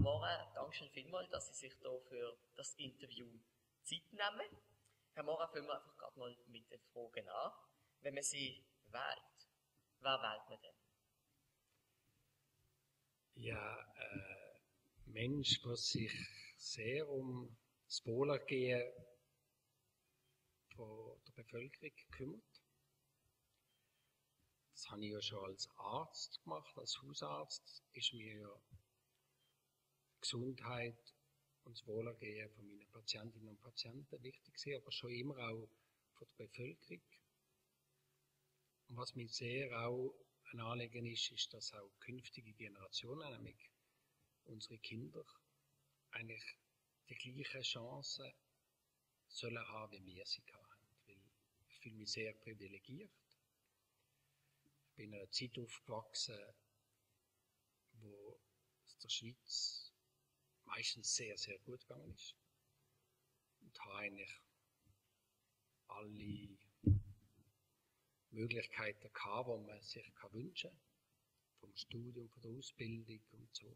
Morin, danke schön vielmals, dass Sie sich hier für das Interview Zeit nehmen. Herr Morin, fangen wir einfach gerade mal mit den Fragen an. Wenn man Sie wählt, wer wählt man denn? Ja, Mensch, der sich sehr um das Wohlergehen der Bevölkerung kümmert. Das habe ich ja schon als Arzt gemacht, als Hausarzt ist mir ja die Gesundheit und das Wohlergehen von meinen Patientinnen und Patienten wichtig gewesen, aber schon immer auch von der Bevölkerung. Und was mir sehr auch ein Anliegen ist, ist, dass auch künftige Generationen, nämlich unsere Kinder, eigentlich die gleichen Chancen sollen haben, wie wir sie haben. Weil ich fühle mich sehr privilegiert. Ich bin in einer Zeit aufgewachsen, wo es der Schweiz meistens sehr, sehr gut gegangen ist. Und habe eigentlich alle Möglichkeiten gehabt, die man sich wünschen kann. Vom Studium, von der Ausbildung und so.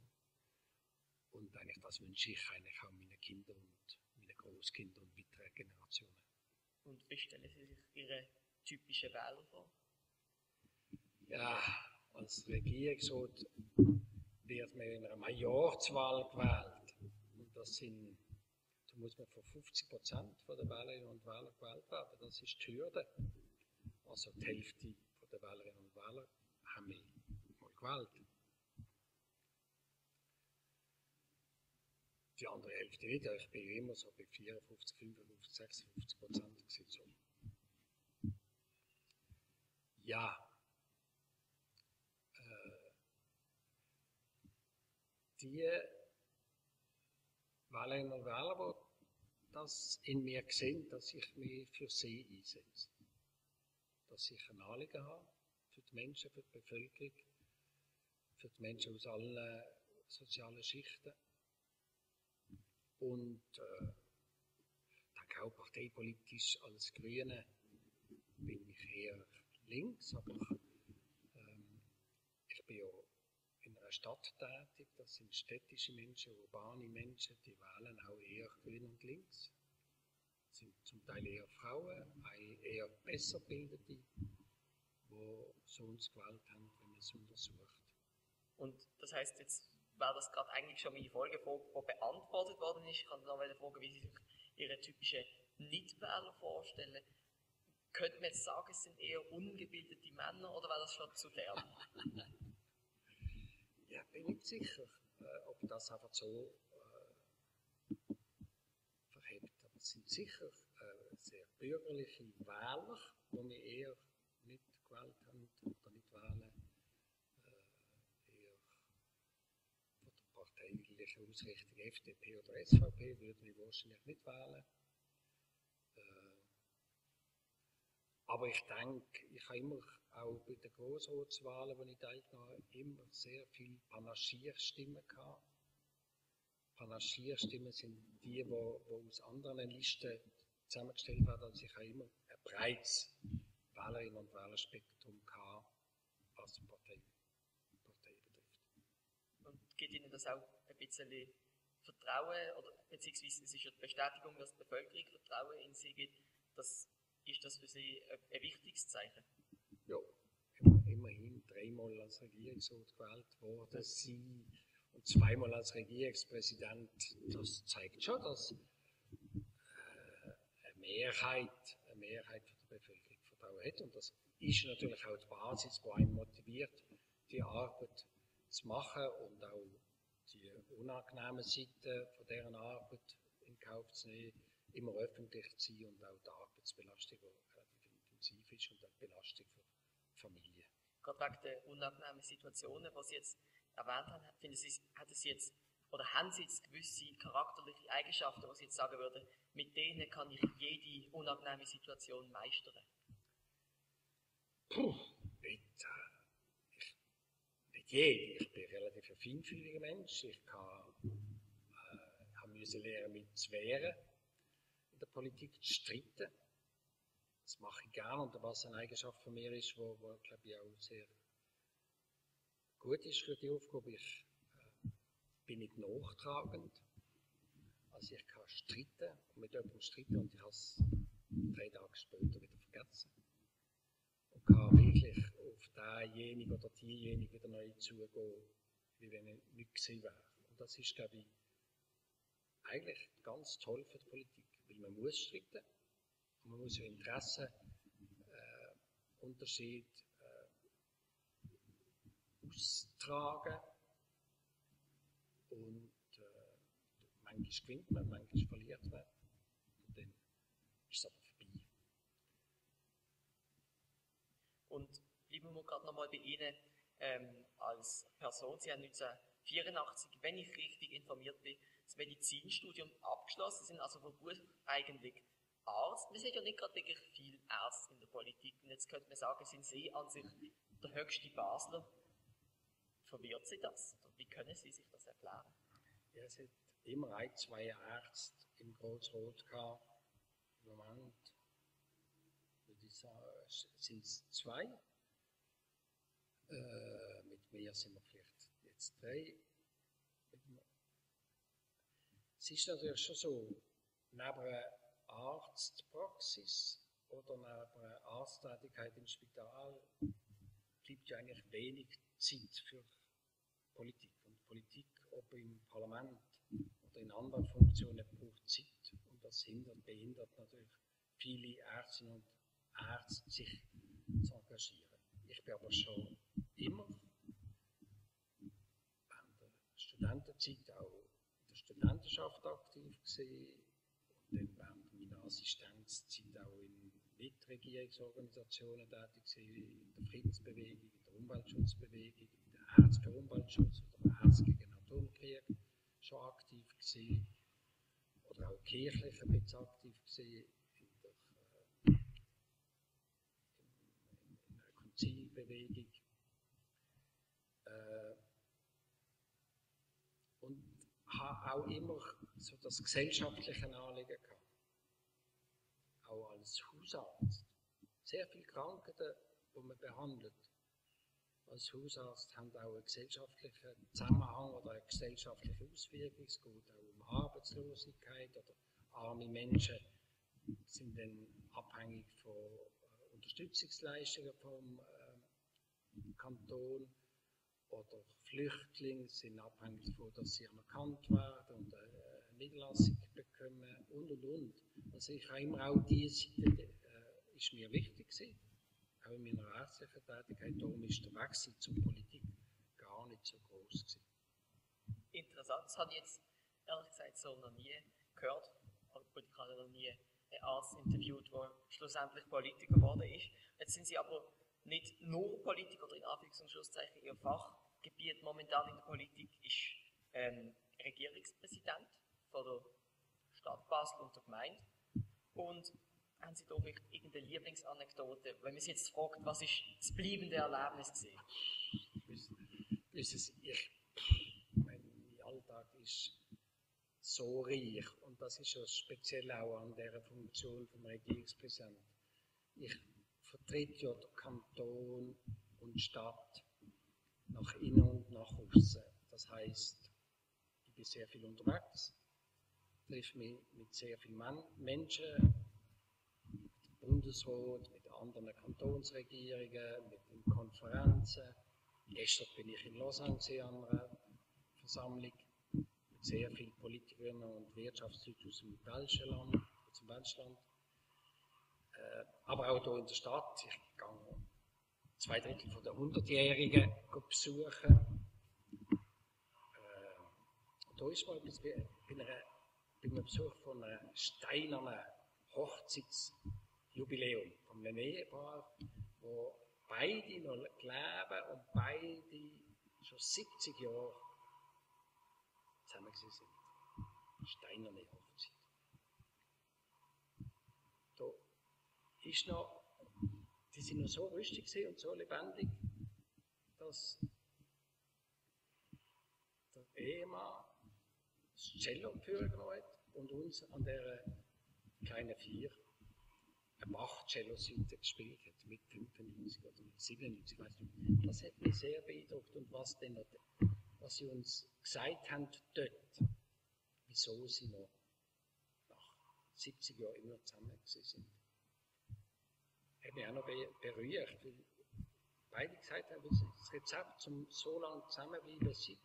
Und eigentlich das wünsche ich eigentlich auch meinen Kindern und meinen Großkindern und weiteren Generationen. Und wie stellen Sie sich Ihre typischen Wähler vor? Ja, als Regierungsrat wird man in einer Majorzwahl gewählt. Und da muss man von 50% der Wählerinnen und Wähler gewählt werden. Das ist die Hürde. Also die Hälfte der Wählerinnen und Wähler haben mich mal gewählt. Die andere Hälfte nicht. Ich bin immer so bei 54, 55, 56% gewesen. So. Ja. Die Wählerinnen und Wähler, die das in mir sehen, dass ich mich für sie einsetze. Dass ich ein Anliegen habe für die Menschen, für die Bevölkerung, für die Menschen aus allen sozialen Schichten. Und denke auch parteipolitisch als Grüne bin ich eher links, aber ich bin ja in einer Stadt tätig, das sind städtische Menschen, urbane Menschen, die wählen auch eher grün und links. Das sind zum Teil eher Frauen, eher besser Bildete, die so uns gewählt haben, wenn man es untersucht. Und das heisst, jetzt wäre das gerade eigentlich schon meine Folgefrage, die beantwortet worden ist. Ich kann noch mal fragen, wie Sie sich Ihre typischen Nichtwähler vorstellen. Könnte man jetzt sagen, es sind eher ungebildete Männer oder wäre das schon zu derb? Ja, bin nicht sicher, ob das einfach so verhebt. Aber es sind sicher sehr bürgerliche Wähler, die mich eher nicht gewählt haben oder nicht wählen. Eher von der parteilichen Ausrichtung FDP oder SVP würde ich wahrscheinlich nicht wählen. Aber ich denke, ich habe immer auch bei den Grossratswahlen, die ich teilgenommen habe, immer sehr viele Panagierstimmen gehabt. Panagierstimmen sind die aus anderen Listen zusammengestellt werden. Also ich habe immer ein breites Wählerinnen- und Wählerspektrum gehabt, was die Partei betrifft. Und gibt Ihnen das auch ein bisschen Vertrauen, oder beziehungsweise es ist ja die Bestätigung, dass die Bevölkerung Vertrauen in Sie gibt, ist das für Sie ein wichtiges Zeichen? Ja, immerhin 3-mal als Regierungsrat gewählt worden Sie und 2-mal als Regierungspräsident. Das zeigt schon, dass eine Mehrheit der Bevölkerung Vertrauen hat. Und das ist natürlich auch die Basis, die einen motiviert, die Arbeit zu machen und auch die unangenehmen Seiten von deren Arbeit in Kauf zu nehmen, immer öffentlich zu sein und auch die Arbeitsbelastung, die relativ intensiv ist, und auch die Belastung für Familien. Gerade wegen der unangenehmen Situationen, die Sie jetzt erwähnt haben, haben Sie jetzt gewisse charakterliche Eigenschaften, wo Sie jetzt sagen würden, mit denen kann ich jede unangenehme Situation meistern? Nicht jede. Ich bin relativ ein feinfühliger Mensch. Ich musste lernen, mich zu wehren, in der Politik zu streiten. Das mache ich gerne, und was eine Eigenschaft von mir ist, wo glaube ich auch sehr gut ist für die Aufgabe. Ich bin nicht nachtragend. Also ich kann streiten, mit jemandem streiten und ich habe es 3 Tage später wieder vergessen. Und kann wirklich auf denjenigen oder diejenige wieder neu zugehen, wie wenn ich nicht gewesen wäre. Und das ist, glaube ich, eigentlich ganz toll für die Politik, weil man muss streiten und man muss ja Interessenunterschied austragen und manchmal gewinnt man, manchmal verliert man und dann ist es aber vorbei. Und bleiben wir gerade nochmal bei Ihnen als Person. Sie haben 1984, wenn ich richtig informiert bin, das Medizinstudium abgeschlossen, sind also von Beruf eigentlich Arzt. Wir sehen ja nicht gerade wirklich viele Ärzte in der Politik. Und jetzt könnte man sagen, sind Sie an sich der höchste Basler? Verwirrt Sie das? Oder wie können Sie sich das erklären? Ja, es hat immer 1, 2 Ärzte im Großrot gehabt. Im Moment würde ich sagen, sind es 2. Mit mir sind wir vielleicht jetzt 3. Es ist natürlich schon so, neben einer Arztpraxis oder neben einer Arzttätigkeit im Spital bleibt ja eigentlich wenig Zeit für Politik. Und Politik, ob im Parlament oder in anderen Funktionen, braucht Zeit. Und das behindert natürlich viele Ärztinnen und Ärzte, sich zu engagieren. Ich bin aber schon immer während der Studentenzeit auch in der Studentenschaft aktiv gewesen und dann während meiner Assistenzzeit auch in Nichtregierungsorganisationen tätig gewesen, in der Friedensbewegung, in der Umweltschutzbewegung, in der Ärzte für Umweltschutz oder Ärzte gegen Atomkrieg schon aktiv gewesen oder auch kirchlich ein bisschen aktiv gewesen in der Konzilbewegung. Und habe auch immer so das gesellschaftliche Anliegen gehabt. Auch als Hausarzt. Sehr viele Krankheiten, die man behandelt. Als Hausarzt haben auch einen gesellschaftlichen Zusammenhang oder eine gesellschaftliche Auswirkung. Es geht auch um Arbeitslosigkeit oder arme Menschen sind dann abhängig von Unterstützungsleistungen vom Kanton. Oder Flüchtlinge sind abhängig davon, dass sie anerkannt werden und eine Niederlassung bekommen und. Also ich habe immer auch diese Seite, ist mir wichtig gewesen, auch in meiner ärztlichen Tätigkeit. Darum ist der Wechsel zur Politik gar nicht so groß gewesen. Interessant, das habe ich jetzt ehrlich gesagt so noch nie gehört. Ich habe noch nie einen Arzt interviewt, der schlussendlich Politiker geworden ist. Jetzt sind Sie aber nicht nur Politiker oder in Anführungs- und Schlusszeichen, Ihr Fachgebiet momentan in der Politik ist Regierungspräsident von der Stadt Basel und der Gemeinde. Und haben Sie da vielleicht irgendeine Lieblingsanekdote, wenn man sich jetzt fragt, was ist das bleibende Erlebnis gewesen? Mein Alltag ist so reich und das ist ja speziell auch an dieser Funktion vom Regierungspräsidenten. Ich vertrete ja den Kanton und die Stadt nach innen und nach außen. Das heisst, ich bin sehr viel unterwegs, treffe mich mit sehr vielen Menschen, mit dem Bundesrat, mit anderen Kantonsregierungen, mit den Konferenzen. Gestern bin ich in Lausanne an einer Versammlung mit sehr vielen Politikern und Wirtschaftsleuten aus dem Welschland, aber auch hier in der Stadt. Ich gehe 2/3 von der 100-Jährigen besuchen. Da ist mal etwas bei einem Besuch von einem steinernen Hochzeitsjubiläum von einem Ehepaar, wo beide noch leben und beide schon 70 Jahre zusammen sind. Steinerne Hochzeit. Da ist noch, die sind noch so rüstig und so lebendig, dass der Ehemann das Cello genommen hat und uns an dieser kleinen Vier eine Bach-Cello-Suite gespielt hat, mit 95 oder mit 97, ich weiß nicht. Das hat mich sehr beeindruckt und was dann noch was sie uns gesagt haben dort, wieso sie noch nach 70 Jahren immer zusammen sind. Hat mich auch noch berührt, weil beide gesagt haben, das Rezept zum so lange zusammenbleiben sei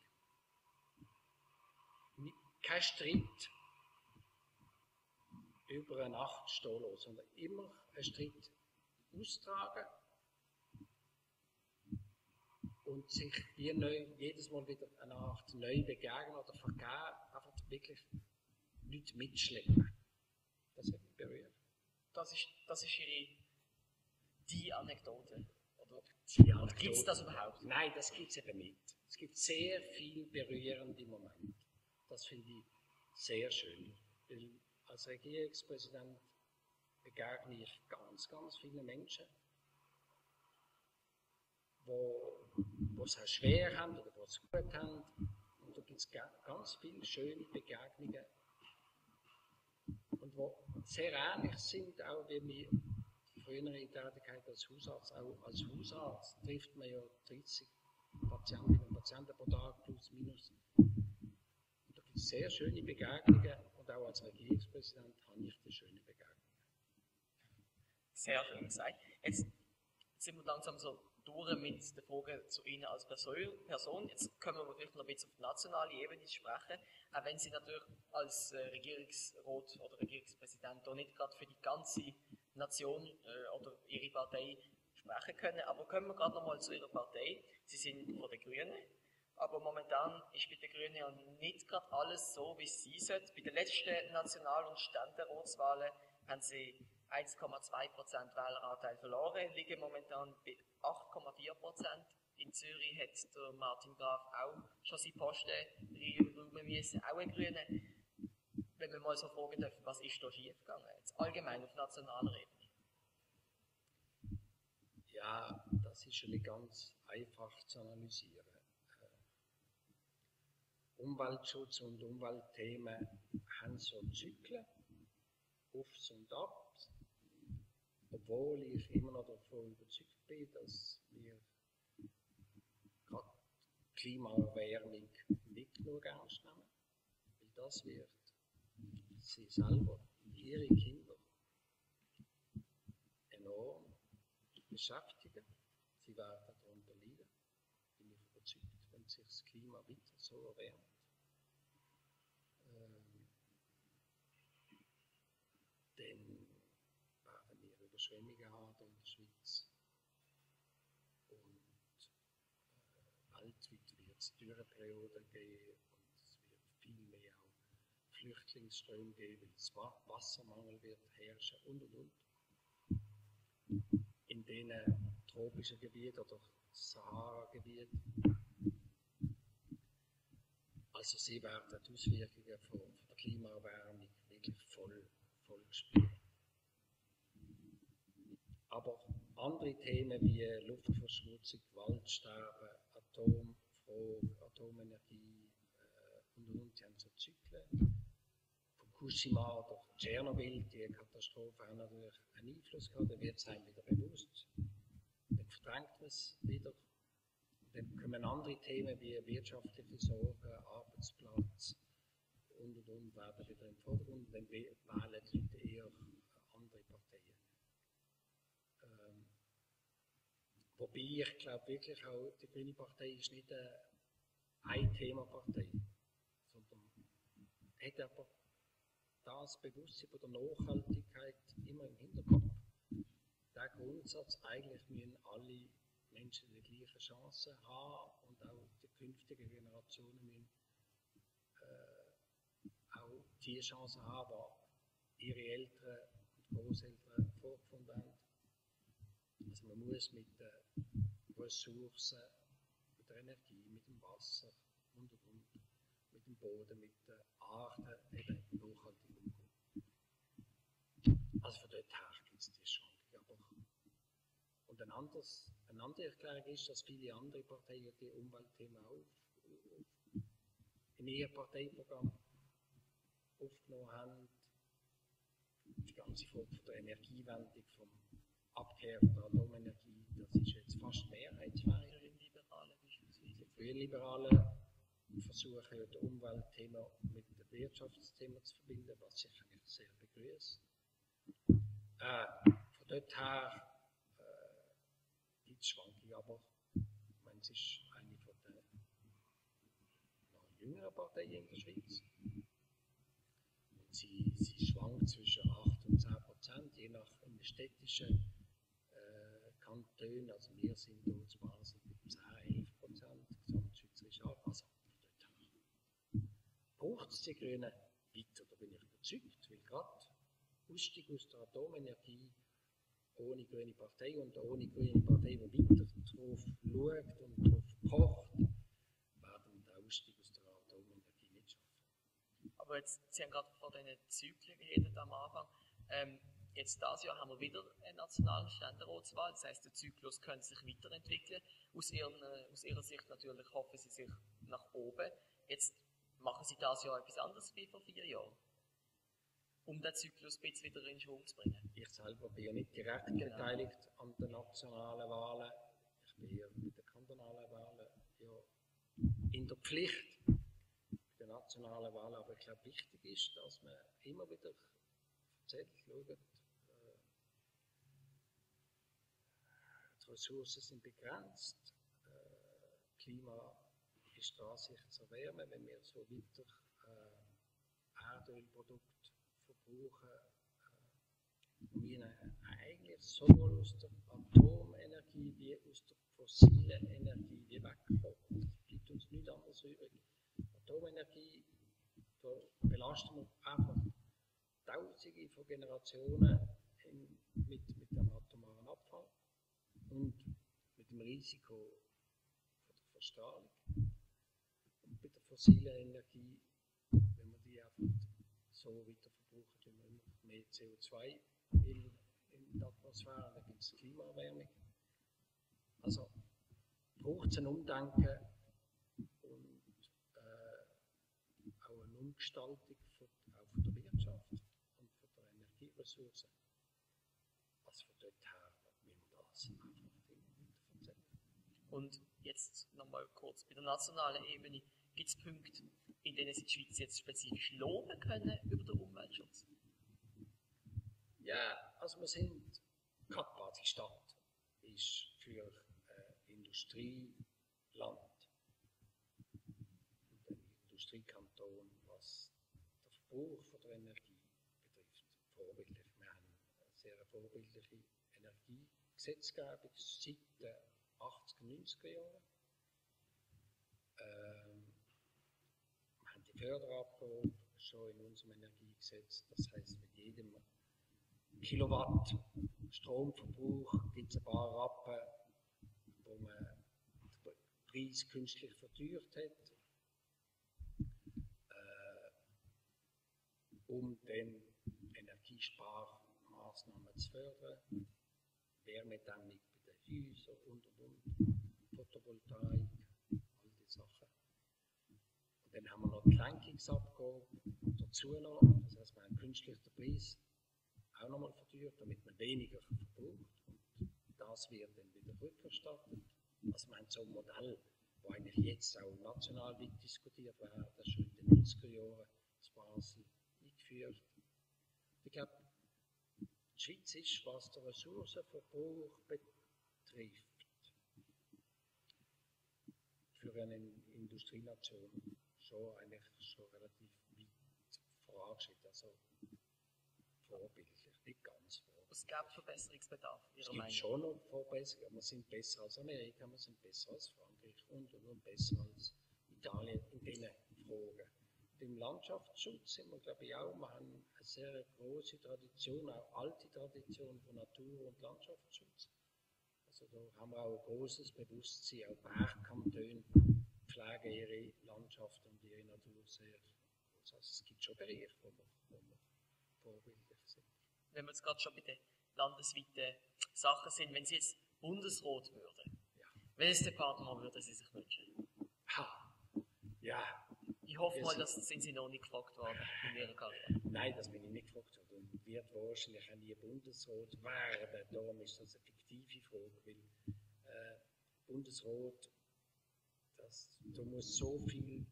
kein Streit über eine Nacht stehen lassen, sondern immer einen Streit austragen und sich wie neu, jedes Mal wieder eine Art neu begegnen oder vergeben, einfach wirklich nicht mitschleppen. Das hat mich berührt. Das ist die Anekdote. Oder gibt es das überhaupt? Nein, das gibt es eben nicht. Es gibt sehr viele berührende Momente. Das finde ich sehr schön. Weil als Regierungspräsident begegne ich ganz, ganz viele Menschen, die es auch schwer haben oder die es gut haben. Und da gibt es ganz viele schöne Begegnungen. Und die sehr ähnlich sind, auch wie meine frühere Tätigkeit als Hausarzt. Auch als Hausarzt trifft man ja 30 Patientinnen und Patienten pro Tag, plus, minus. Und da gibt es sehr schöne Begegnungen. Und auch als Regierungspräsident habe ich die schöne Begegnungen. Sehr schön gesagt. Jetzt sind wir langsam so durch mit der Frage zu Ihnen als Person. Jetzt können wir vielleicht noch ein bisschen auf die nationale Ebene sprechen, auch wenn Sie natürlich als Regierungsrat oder Regierungspräsident auch nicht gerade für die ganze Nation oder Ihre Partei sprechen können. Aber kommen wir gerade noch mal zu Ihrer Partei. Sie sind von den Grünen, aber momentan ist bei den Grünen ja nicht gerade alles so, wie es sein sollte. Bei den letzten National- und Ständeratswahlen haben Sie 1,2% Wähleranteil verloren, liegen momentan bei 8,4%. In Zürich hat der Martin Graf auch schon seinen Posten räumen müssen, auch ein Grüner. Wenn wir mal so fragen dürfen, was ist da schiefgegangen? Jetzt allgemein auf nationaler Ebene. Ja, das ist ja nicht ganz einfach zu analysieren. Umweltschutz und Umweltthemen haben so Zyklen, Aufs und Abs, obwohl ich immer noch davon überzeugt bin, dass wir gerade Klimaerwärmung nicht nur ernst nehmen, weil das wird sie selber, ihre Kinder enorm beschäftigen. Sie werden darunter leiden, bin ich überzeugt, wenn sich das Klima weiter so erwärmt. Dann werden wir Überschwemmungen haben in der Schweiz. Und weltweit wird es Dürreperioden geben und es wird viel mehr auch Flüchtlingsströme geben, weil es Wassermangel wird herrschen und. In den tropischen Gebieten oder Sahara-Gebieten. Also sie werden die Auswirkungen von der Klimaerwärmung wirklich voll spüren. Aber andere Themen wie Luftverschmutzung, Waldsterben, Atomfrage, Atomenergie und, die haben so Zyklen. Fukushima oder Tschernobyl, die Katastrophe haben natürlich einen Einfluss gehabt, dann wird es einem wieder bewusst. Dann verdrängt man es wieder. Dann kommen andere Themen wie wirtschaftliche Sorgen, Arbeitsplatz und werden wieder im Vordergrund. Dann wählen die Leute eher andere Parteien. Wobei ich glaube wirklich auch, die Grüne Partei ist nicht eine Themapartei, sondern hat aber das Bewusstsein von der Nachhaltigkeit immer im Hinterkopf. Der Grundsatz, eigentlich müssen alle Menschen die gleichen Chancen haben und auch die künftigen Generationen müssen auch die Chancen haben, die ihre Eltern und Großeltern vorgefunden haben. Also man muss mit den Ressourcen, mit der Energie, mit dem Wasser und mit dem Boden, mit den Arten eben nachhaltig umgehen. Also von dort her gibt es die Chance. Und eine andere Erklärung ist, dass viele andere Parteien die Umweltthemen auch in ihr Parteiprogramm aufgenommen haben. Die ganze Frage von der Energiewende, vom Abkehr von der Atomenergie, das ist jetzt fast mehrheitsfähig. Liberale beispielsweise. Die Liberalen versuchen ja das Umweltthema mit dem Wirtschaftsthema zu verbinden, was ich eigentlich sehr begrüße. Von dort her gibt es Schwankungen, aber ich meine, es ist eine von den noch jüngeren Parteien in der Schweiz. Und sie schwankt zwischen 8 und 10%, je nach städtischen Kantonen. Also wir sind hier zu Basel mit 10-11%, gesamtschweizerisch auch. Also braucht es die Grünen weiter, da bin ich überzeugt, weil gerade Ausstieg aus der Atomenergie ohne grüne Partei und ohne grüne Partei, die weiter darauf schaut und darauf pocht, werden den Ausstieg aus der Atomenergie nicht schaffen. Aber jetzt, Sie haben gerade von diesen Zyklen geredet am Anfang. Jetzt dieses Jahr haben wir wieder eine nationale Ständeratswahl, das heisst, der Zyklus könnte sich weiterentwickeln. Aus Ihrer Sicht natürlich hoffen Sie sich nach oben. Jetzt machen Sie dieses Jahr etwas anderes wie vor 4 Jahren, um den Zyklus ein bisschen wieder in Schwung zu bringen. Ich selber bin ja nicht direkt beteiligt an den nationalen Wahlen. Ich bin ja mit den kantonalen Wahlen ja in der Pflicht bei den nationalen Wahlen. Aber ich glaube, wichtig ist, dass man immer wieder erzählt, schaut, die Ressourcen sind begrenzt. Klima ist da, sich zu erwärmen, wenn wir so weiter Erdölprodukte verbrauchen. Wir eigentlich sowohl aus der Atomenergie wie aus der fossilen Energie wegkommen. Es bleibt uns nichts anderes übrig. Atomenergie, da belasten wir einfach Tausende von Generationen mit dem atomaren Abfall und mit dem Risiko von der Verstrahlung. Und bei der fossilen Energie, wenn wir die einfach so weiter verbrauchen, tun wir immer mehr CO2 in der Atmosphäre, da gibt es Klimaerwärmung. Also braucht es ein Umdenken und auch eine Umgestaltung auch von der Wirtschaft und von der Energieressourcen. Also von dort her müssen wir das einfach weiter erzählen. Und jetzt nochmal kurz, bei der nationalen Ebene gibt es Punkte, in denen Sie die Schweiz jetzt spezifisch loben können über den Umweltschutz? Ja, also wir sind, gerade Basel-Stadt ist für Industrieland und den Industriekanton, was den Verbrauch von der Energie betrifft, vorbildlich. Wir haben eine sehr vorbildliche Energiegesetzgebung seit den 80er, 90er Jahren. Wir haben die Förderabgabe schon in unserem Energiegesetz, das heisst, mit jedem Kilowatt Stromverbrauch gibt es ein paar Rappen, wo man den Preis künstlich verteuert hat, um dann Energiesparmaßnahmen zu fördern, Wärmedämmung bei den Häusern und, Photovoltaik, all die Sachen. Und dann haben wir noch die Lenkungsabgabe dazu noch, das heisst, wir haben künstlich den Preis auch nochmal verteuert, damit man weniger verbraucht und das wird dann wieder rückerstattet. Also wir haben so ein Modell, das eigentlich jetzt auch national weit diskutiert wird, das ist schon in den 90er Jahren in Basel eingeführt. Ich glaube, die Schweiz ist, was den Ressourcenverbrauch betrifft, für eine Industrienation schon relativ weit vorangeschritten. Also vorbildlich, nicht ganz vorbildlich. Es gibt Verbesserungsbedarf, Es gibt schon noch Verbesserungen. Wir sind besser als Amerika, wir sind besser als Frankreich und besser als Italien in diesen Fragen. Und im Landschaftsschutz sind wir, glaube ich, auch, wir haben eine sehr große Tradition, auch alte Tradition von Natur- und Landschaftsschutz. Also da haben wir auch ein großes Bewusstsein, auch Bergkantone pflegen ihre Landschaft und ihre Natur sehr groß. Also es gibt schon Bereiche, wo wir vorbildlich sind. Wenn wir jetzt gerade schon bei den landesweiten Sachen sind, wenn Sie jetzt Bundesrat würden, Ja. welches Departement würden Sie sich wünschen? Ha. Ja. Ich hoffe mal, das sind Sie noch nicht gefragt worden in Ihrer Karriere. Nein, das bin ich nicht gefragt worden und wird wahrscheinlich auch nie Bundesrat werden. Darum ist das eine fiktive Frage, weil Bundesrat, da muss so viel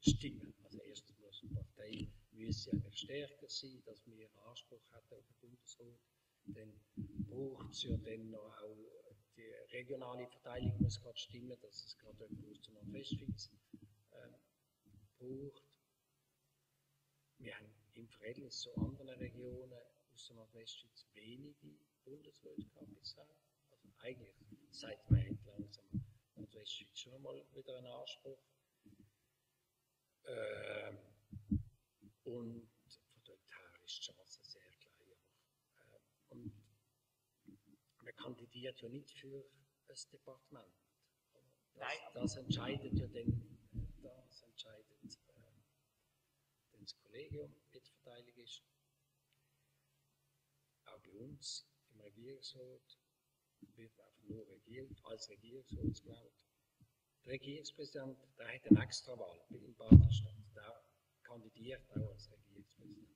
stimmen. Also erstens muss die Partei müsse eigentlich stärker sein, dass wir einen Anspruch hätten auf den Bundesrat. Dann braucht es ja dann noch auch die regionale Verteilung muss gerade stimmen, dass es gerade aus der Nordwestschweiz braucht. Wir haben im Verhältnis zu anderen Regionen aus der Nordwestschweiz wenige Bundesräte gehabt bisher. Also eigentlich seit man hat langsam Nordwestschweiz schon mal wieder einen Anspruch. Und von dort her ist die Chance sehr klein. Und man kandidiert ja nicht für ein Departement. Das entscheidet ja dann, das Kollegium, wie die Verteilung ist. Auch bei uns im Regierungsrat wird einfach nur regiert, als Regierungsrat gewählt. Der Regierungspräsident, der hat eine Extrawahl in Basel-Stadt. Der kandidiert auch als Regierungspräsident.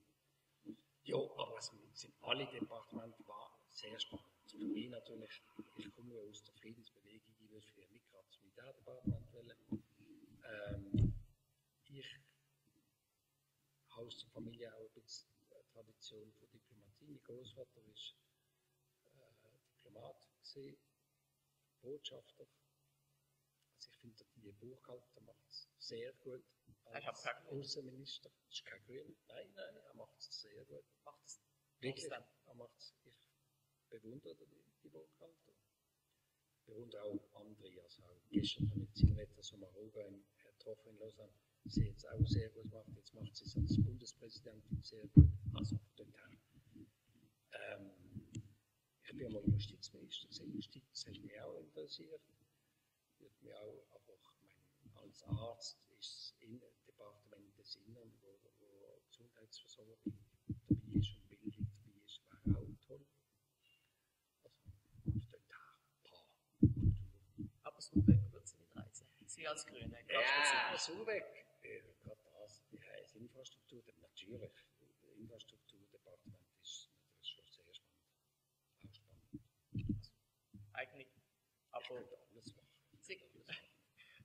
Ja, aber es sind alle Departemente sehr spannend. Für mich natürlich, ich komme ja aus der Friedensbewegung, ich würde für nicht gerade das Militärdepartement wählen. Ich habe aus der Familie auch ein bisschen Tradition von Diplomatie. Mein Großvater war Diplomat, Botschafter. Also ich finde, die Buchhalter macht es sehr gut als Außenminister. Das ist kein Grün. Nein, er macht es sehr gut. Macht es wirklich? Er macht es. Ich bewundere die Buchhalter. Ich bewundere auch andere. Also auch gestern habe ich Silvetta Sommaruga getroffen in Lausanne. Sie hat es auch sehr gut gemacht. Jetzt macht sie es als Bundespräsidentin sehr gut. Also von dort her. Ich bin einmal Justizminister. Justiz hat mich auch interessiert. Wird mich auch, aber als Arzt ist das Departement des Innern, wo Gesundheitsversorgung dabei ist und Bildung dabei ist, wäre auch toll. Also dort Kultur. Aber so weg wird sie nicht reizen. Sie als Grüne. Ja, so weg. Gerade das Infrastruktur, natürlich. Das Infrastrukturdepartement ist natürlich schon sehr spannend. Auch spannend. Eigentlich. Aber ich könnte alles machen.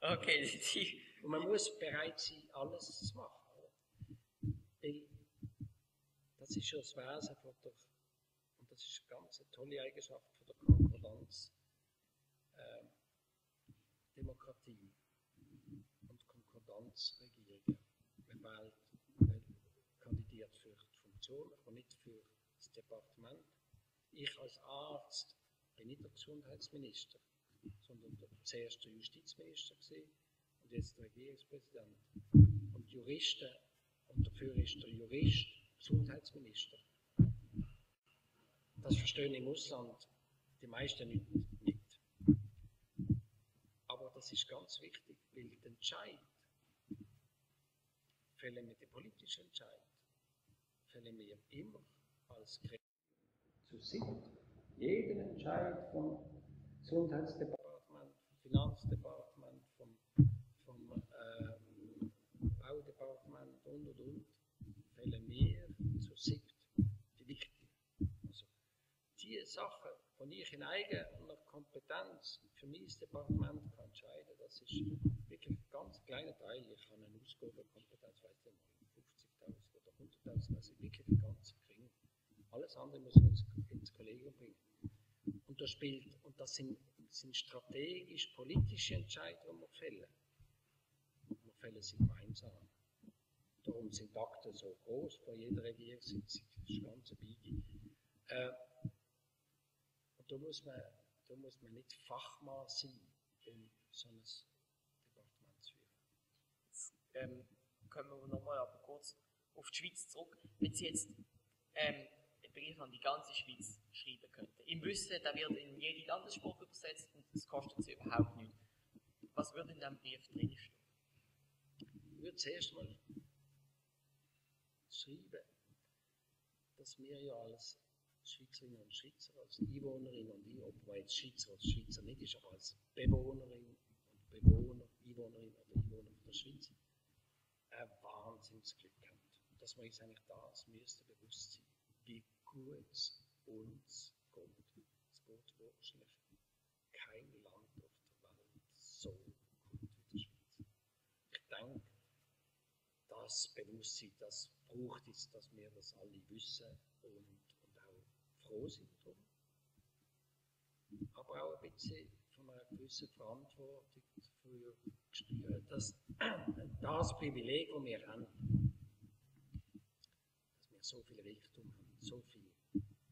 Okay, und man muss bereit sein, alles zu machen. Weil das ist ja das Wesen von der, und das ist eine ganz tolle Eigenschaft von der Konkordanz. Demokratie und Konkordanzregierungen. Man kandidiert für die Funktion, aber nicht für das Departement. Ich als Arzt bin nicht der Gesundheitsminister, sondern zuerst der Justizminister gewesen und jetzt der Regierungspräsident. Und Juristen, und dafür ist der Jurist Gesundheitsminister. Das verstehen im Ausland die meisten nicht. Aber das ist ganz wichtig, weil der Entscheid, fällen wir den politischen Entscheid, fällen wir immer als Gremium zu siebt. Jeden Entscheid vom Gesundheitsdepartement, vom Finanzdepartement, vom Baudepartement und, fällen wir zu siebt. Die wichtigen. Also die Sachen, die ich in eigener Kompetenz für mein Departement kann entscheiden, das ist wirklich ein ganz kleiner Teil. Ich habe eine Ausgabenkompetenz, weiß nicht mal, 50.000 oder 100.000, also wirklich ganz gering. Alles andere muss ich ins Kollegium bringen. Und das sind strategisch-politische Entscheidungen, die wir fällen. Wir fällen sie gemeinsam. Darum sind die Akten so groß bei jeder Regierungssitzung. Das ist ganz Biege. Und da muss man nicht Fachmann sein, um so ein Departement zu führen. Jetzt kommen wir nochmal aber kurz auf die Schweiz zurück. Wenn Sie jetzt einen Brief an die ganze Schweiz schreiben könnten, im Wissen, der wird in jede Landessprache übersetzt und das kostet Sie überhaupt nichts. Was würde in diesem Brief drinstehen? Ich würde zuerst mal schreiben, dass wir ja als Schweizerinnen und Schweizer, als Einwohnerinnen und Einwohner, obwohl jetzt Schweizer als Schweizer nicht ist, aber als Bewohnerin und Bewohner, Einwohnerin oder Einwohner der Schweiz, ein Wahnsinnsglück haben. Dass wir uns eigentlich das müssten bewusst sein, wie gut es uns geht. Es geht wahrscheinlich kein Land auf der Welt so gut wie das Bewusstsein, das braucht es, dass wir das alle wissen und auch froh sind drum. Aber auch ein bisschen von einer gewissen Verantwortung dafür spüren, dass das Privileg, das wir haben, dass wir so viel Reichtum haben, so viel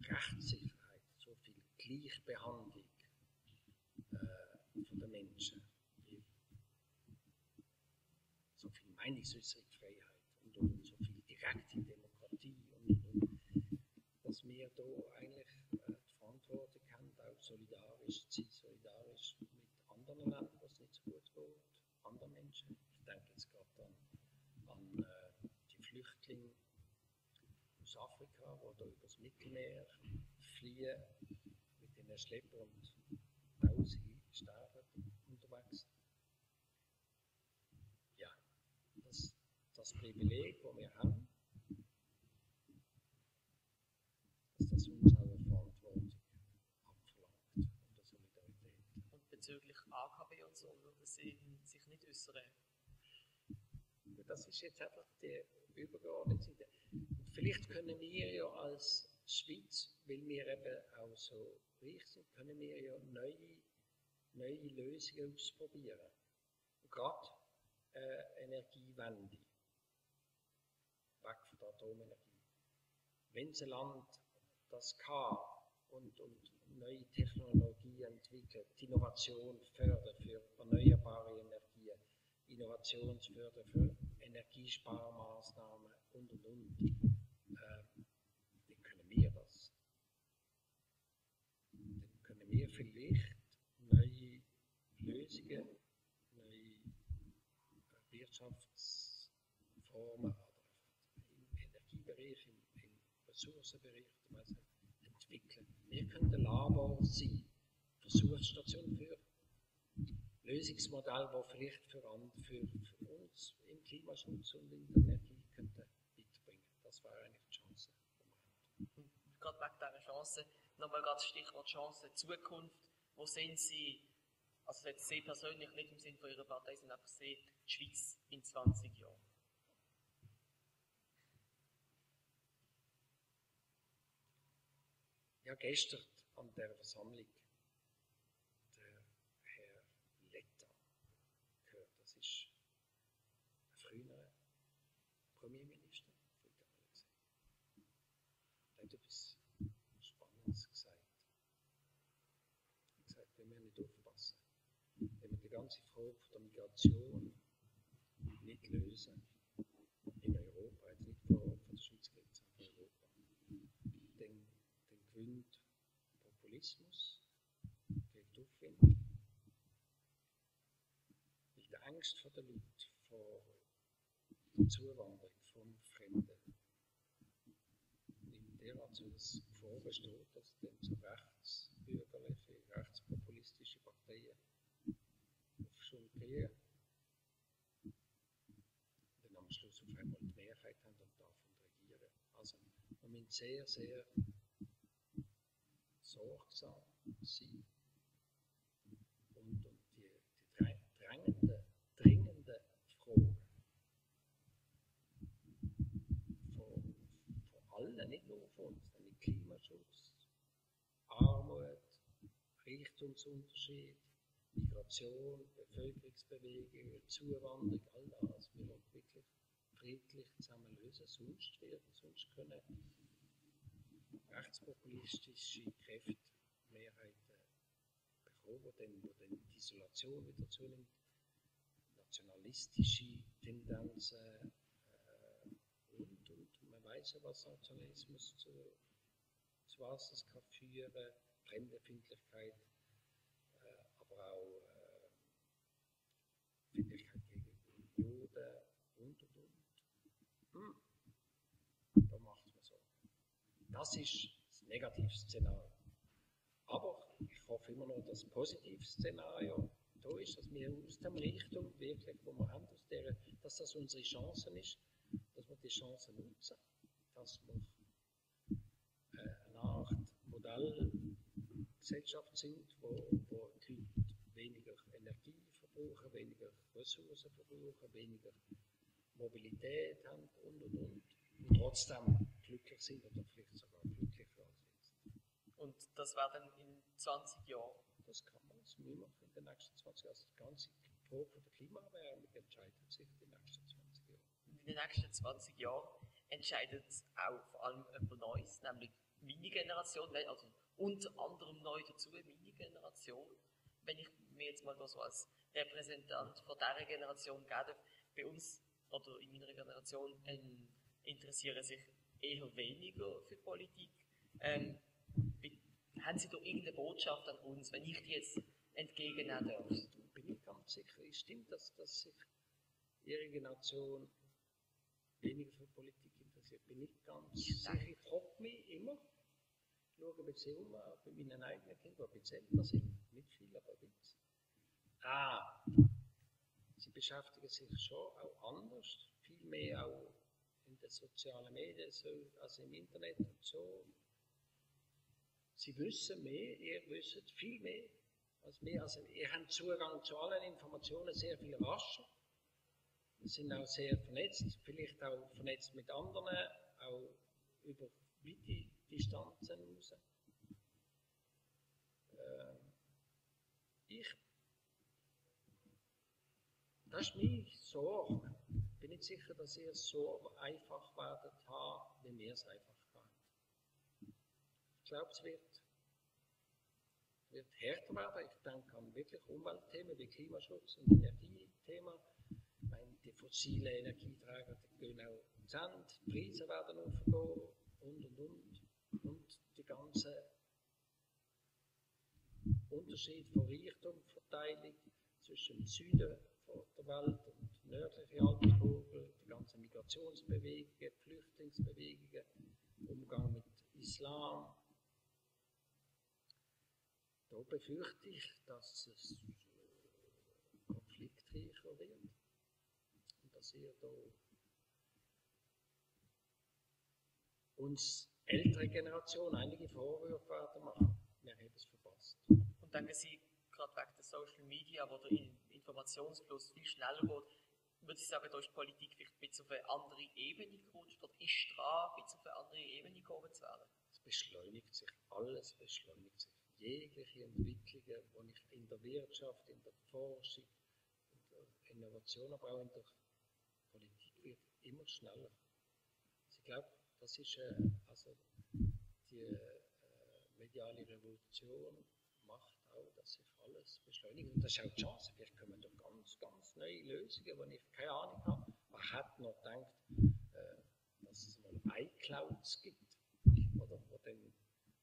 Rechtssicherheit, so viel Gleichbehandlung von den Menschen, so viel Meinungsäußerungsfreiheit und so viel direkte Demokratie und dass wir da eigentlich die Verantwortung haben, auch solidarisch zu sein, solidarisch mit anderen Ländern, wo es nicht so gut geht, anderen Menschen. Ich denke jetzt gerade an die Flüchtlinge aus Afrika, die da übers Mittelmeer fliehen mit den Schleppern und Tausende sterben unterwegs. Ja, das Privileg, das wir haben, dass das uns auch eine Verantwortung abverlangt und eine Solidarität. Und bezüglich AKW und so würde sie sich nicht äußern. Das ist jetzt einfach die übergeordnete Seite. Und vielleicht können wir ja als Schweiz, weil wir eben auch so reich sind, können wir ja neue Lösungen ausprobieren. Gerade Energiewende, weg von der Atomenergie. Wenn ein Land das kann und neue Technologien entwickelt, die Innovation fördert für erneuerbare Energien, Innovation fördert für Energiesparmaßnahmen und, dann können wir das. Dann können wir vielleicht neue Lösungen, neue Wirtschaftsformen im Energiebereich, im Ressourcenbereich entwickeln. Wir können Labor sein, Versuchsstation für Lösungsmodelle, die vielleicht für uns im Klimaschutz und in der Energie könnten weiterbringen. Das wäre eigentlich die Chance, die wir haben. Gerade wegen dieser Chance, nochmal das Stichwort Chance, Zukunft. Wo sehen Sie, also jetzt Sie persönlich, nicht im Sinne von Ihrer Partei, sondern einfach Sie, die Schweiz in 20 Jahren? Ja, gestern an der Versammlung der Herr Letta gehört. Das ist ein früherer Premierminister von Italien gesehen. Er hat etwas Spannendes gesagt. Er hat gesagt, wenn wir nicht aufpassen, wenn wir die ganze Frage der Migration nicht lösen, in Europa, jetzt nicht von der Schweiz geht, sondern in Europa, dann gewinnt Populismus, kriegt Aufwind. Weil die Angst vor der Leute, vor der Zuwanderung, vom Fremden, in derart so das Gefahr besteht, dass dann so rechtsbürgerliche, rechtspopulistische Parteien auf Schuld gehen, dann am Schluss auf einmal die Mehrheit haben und davon regieren. Also wir müssen sehr, sehr sorgsam sein und die dringenden Fragen von allen, nicht nur von uns, nämlich Klimaschutz, Armut, Reichtumsunterschied, Migration, Bevölkerungsbewegungen, Zuwanderung, all das wir wirklich friedlich zusammen lösen, sonst können rechtspopulistische Kräfte Mehrheiten bekommen, wo dann die Isolation wieder zunimmt, nationalistische Tendenzen und man weiß ja, was Nationalismus zu was es kann führen, Fremdenfeindlichkeit, aber auch Feindlichkeit gegen Juden und. Da macht man so. Das ist das Negativszenario. Aber ich hoffe immer noch, dass das Positivszenario da ist, dass wir aus dem Richtung wirklich, wo wir haben, dass das unsere Chancen ist, dass wir die Chancen nutzen, dass wir eine Art Modellgesellschaft sind, wo die Leute weniger Energie verbrauchen, weniger Ressourcen verbrauchen, weniger Mobilität haben und trotzdem glücklich sind oder vielleicht sogar glücklicher als jetzt. Und das wäre dann in 20 Jahren? Das kann man jetzt nicht machen in den nächsten 20 Jahren. Also die ganze Frage von der Klimaerwärmung entscheidet sich in den nächsten 20 Jahren. Und in den nächsten 20 Jahren entscheidet auch vor allem etwas Neues, nämlich meine Generation, also unter anderem neu dazu meine Generation. Wenn ich mir jetzt mal da so als Repräsentant von dieser Generation gebe, bei uns oder in meiner Generation interessieren sich eher weniger für Politik. Haben Sie da irgendeine Botschaft an uns, wenn ich die jetzt entgegennehmen darf? Bin ich ganz sicher, es stimmt, dass sich Ihre Generation weniger für Politik interessiert. Bin ich ganz sicher. Ich frage mich immer, schaue ein bisschen um, auch bei meinen eigenen Kindern, die ein bisschen älter sind, nicht viel, aber ein bisschen. Sie beschäftigen sich schon auch anders, viel mehr auch in den sozialen Medien, also im Internet und so. Sie wissen mehr, ihr wisst viel mehr als wir. Also ihr habt Zugang zu allen Informationen sehr viel rascher. Wir sind auch sehr vernetzt, vielleicht auch vernetzt mit anderen, auch über weite Distanzen raus. Das ist meine Sorge. Ich bin nicht sicher, dass ihr es so einfach werdet haben, wie wir es einfach haben. Ich glaube, es wird härter werden. Ich denke an wirklich Umweltthemen wie Klimaschutz und Energiethemen. Ich meine, die fossilen Energieträger die gehen auch ins Ende, die Preise werden aufgehen und die ganze Unterschied von Reichtumverteilung zwischen dem Süden der Welt und der nördlichen Halbkugel, die ganzen Migrationsbewegungen, Flüchtlingsbewegungen, Umgang mit Islam. Da befürchte ich, dass es konfliktreicher wird und dass ihr da uns ältere Generation einige Vorwürfe werden machen. Wir haben es verpasst. Und denken Sie, gerade wegen der Social Media, wo der Informationsfluss viel schneller geht, würde ich sagen, da ist Politik vielleicht ein bisschen auf eine andere Ebene gerutscht oder ist dran, ein bisschen auf eine andere Ebene gekommen zu werden? Es beschleunigt sich, alles beschleunigt sich. Jegliche Entwicklungen, die ich in der Wirtschaft, in der Forschung, in der Innovation, aber auch in der Politik wird immer schneller. Also ich glaube, das ist also die mediale Revolution macht auch, dass sich alles beschleunigt. Und das ist auch die Chance. Vielleicht kommen da ganz, ganz neue Lösungen, die ich keine Ahnung habe. Man hat noch gedacht, dass es mal iClouds gibt. Oder wo dann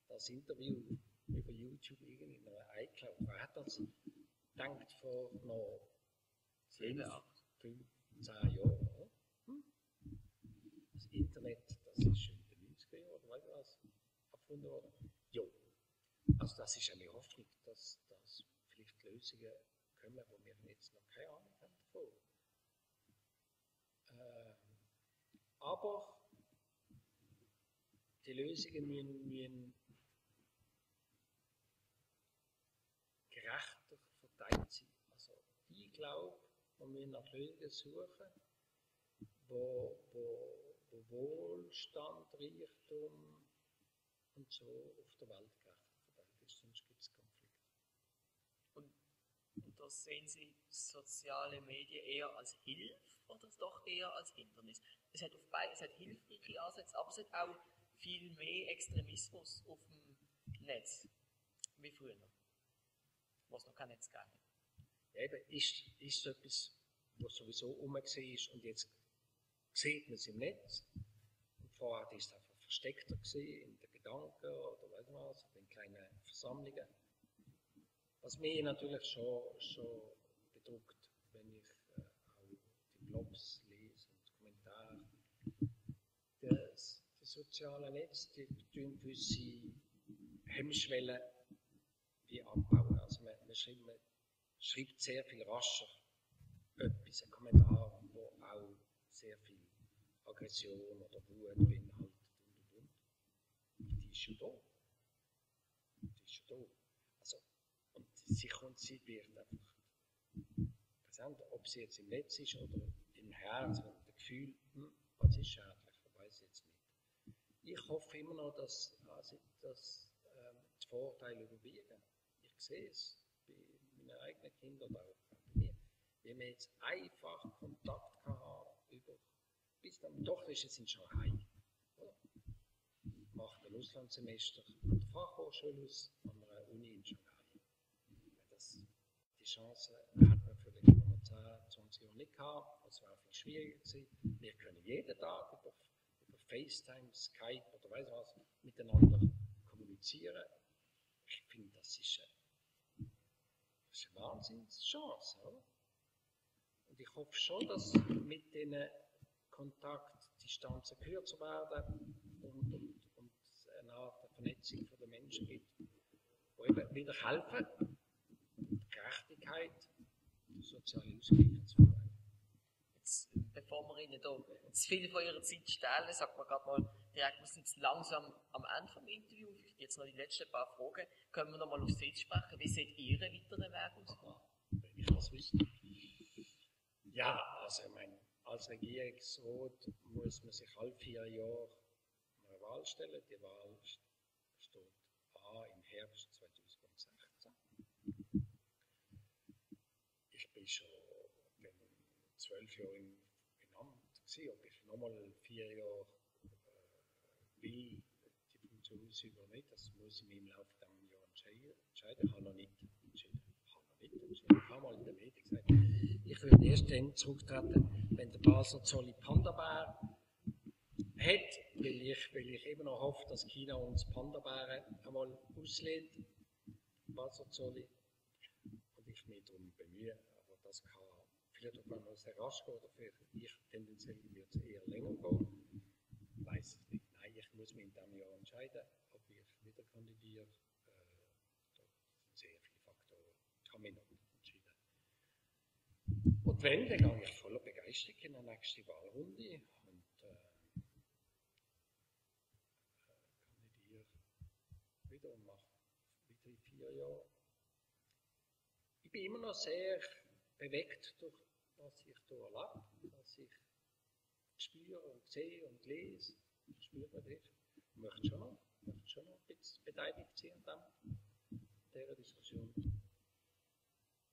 das Interview über YouTube irgendwie in einer iCloud. Wer hat das gedacht vor noch 10, 15 Jahren? Oder? Das Internet, das ist in den 90er Jahren, oder weißt du was, erfunden worden? Ja. Also das ist eine Hoffnung, dass vielleicht Lösungen kommen, wo wir jetzt noch keine Ahnung haben davon. Aber die Lösungen müssen gerechter verteilt sein. Also ich glaube, wir müssen nach Lösungen suchen, wo Wohlstand, Reichtum und so auf der Welt gerechter verteilt ist, sonst gibt es Konflikte. Und da sehen Sie soziale Medien eher als Hilfe oder doch eher als Hindernis? Es hat hilfreiche Ansätze, aber es hat auch viel mehr Extremismus auf dem Netz wie früher, wo es noch kein Netz gab. Ja, eben, ist so etwas, was sowieso umgesehen ist und jetzt sieht man es im Netz. Und vorher war es einfach versteckter in den Gedanken oder weiss was, in kleinen Versammlungen. Was mich natürlich schon bedrückt, wenn ich auch die Blogs lese und Kommentare. Die sozialen Netze, die tun gewisse Hemmschwellen wie abbauen. Also man schreibt sehr viel rascher etwas, ein Kommentar, wo auch sehr viel Aggression oder Wut beinhaltet und. Die ist schon da. Also, und sie wird einfach präsent, ob sie jetzt im Netz ist oder im Herz, wenn der Gefühl, was ist schädlich, das weiß ich jetzt nicht. Ich hoffe immer noch, dass die Vorteile überwiegen. Ich sehe es bei meinen eigenen Kindern oder auch bei mir. Wenn wir jetzt einfach Kontakt haben bis dann, doch ist es in Shanghai. Oder? Macht ein Auslandssemester an der Fachhochschule aus, an einer Uni in Shanghai. Die Chance hat man vielleicht vor 10, 20 Jahren nicht gehabt, es wäre viel schwieriger gewesen. Wir können jeden Tag über FaceTime, Skype oder weiss was miteinander kommunizieren. Ich finde, das ist eine Wahnsinnschance, oder? Und ich hoffe schon, dass mit diesen Kontaktdistanzen kürzer werden und eine Art Vernetzung der Menschen gibt, die eben wieder helfen, Gerechtigkeit, soziale Ausgleich zu fördern. Jetzt, bevor wir Ihnen da zu viel von Ihrer Zeit stellen, sagt man gerade mal direkt, wir sind jetzt langsam am Ende des Interviews. Jetzt noch die letzten paar Fragen. Können wir noch mal auf Sie sprechen? Wie sieht Ihr weiteren Weg aus? Wenn ich das wüsste. Ja, also ich meine, als Regierungsrat muss man sich alle 4 Jahre eine Wahl stellen. Die Wahl steht an im Herbst 2016. Ich bin schon 12 Jahre im Amt gewesen, ob ich nochmal 4 Jahre will, die Funktion ausüben oder nicht, das muss ich mir im Laufe dieses Jahres entscheiden. Ich habe noch nicht entschieden. Ich habe mal in der Medien gesagt, ich würde erst dann zurücktreten, wenn der Basler Zolli Panda-Bär hat, weil ich immer noch hoffe, dass China uns Panda-Bären einmal auslädt, Basler Zolli, und ich mich darum bemühe, aber das kann vielleicht auch mal sehr rasch gehen, oder vielleicht ich tendenziell wird es eher länger gehen, ich weiß es nicht. Nein, ich muss mich in diesem Jahr entscheiden, ob ich wieder kandidiere. Da sind sehr viele Faktoren. Ich habe mich noch nicht entschieden. Und wenn, dann gehe ich voller Begeisterung in die nächste Wahlrunde und kandidiere wieder und mache wieder 4 Jahre. Ich bin immer noch sehr bewegt durch was ich hier erlebe, was ich spüre und sehe und lese. Spürt man das? Ich möchte schon noch ein bisschen beteiligt sein an dieser Diskussion.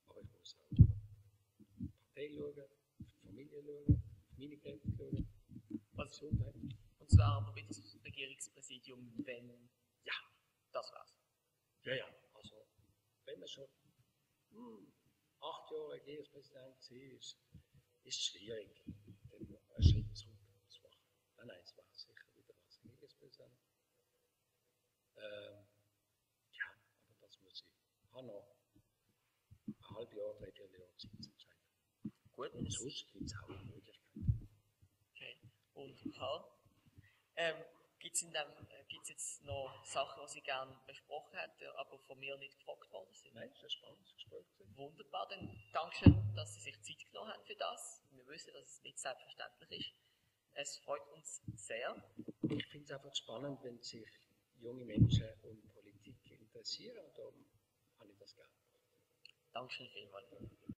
Aber ich muss auch auf die Partei schauen, auf die Familie schauen, auf meine Kräfte schauen, auf die Gesundheit. Und zwar aber wieder das Regierungspräsidium, wenn ja, das war's. Ja, also wenn man schon 8 Jahre Regierungspräsident war, ist es schwierig, dann einen Schritt zurück zu machen. Nein, es war sicher wieder als Regierungspräsident. Ja, aber das muss ich. Ich habe noch ein halbes Jahr, 3 Jahre Zeit zu entscheiden. Gut. Und sonst gibt es auch Möglichkeiten. Okay. Und gibt es jetzt noch Sachen, die Sie gerne besprochen hätten, aber von mir nicht gefragt worden sind? Nein, das ist ein spannendes Gespräch. Wunderbar, dann Dankeschön, dass Sie sich Zeit genommen haben für das. Wir wissen, dass es nicht selbstverständlich ist. Es freut uns sehr. Ich finde es einfach spannend, wenn sich junge Menschen um Politik interessieren, und darum habe ich das gerne. Dankeschön vielmals.